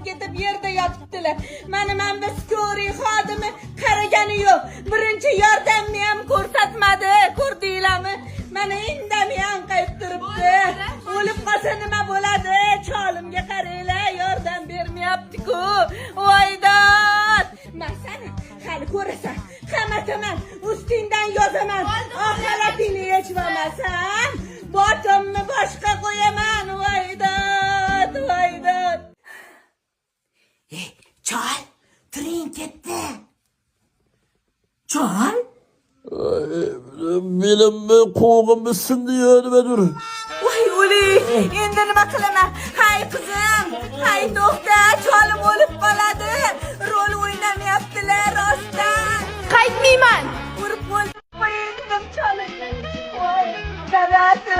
ketib yerda yotibdilar. Mana bu скорый xodimi qaragani yo'q. Birinchi yordamni ham ko'rsatmadi, ko'rdinglarmi? Mana indamay anqayib turibdi. O'lib qolsa nima bo'ladi? Cholimga qaranglar, yordam bermayapti-ku. Voy dod! Masani hali ko'rasan. Qamataman, ustingdan yozaman. Oq xalatingni yechib olmasam, botimni boshqa qo'yaman. Voy dod, voy dod. Ey, chol, turing, ketdi. Chol? Belimmi, qovug'imni sindi, nimadir. Voy o'li, endi nima qilaman? Hay qizim, hay, to'xta, cholim o'lib qoladi. Rol o'ynamayaptilar rostdan. Qaytmayman. Urib qo'ydim cholimni. Voy, dadasi.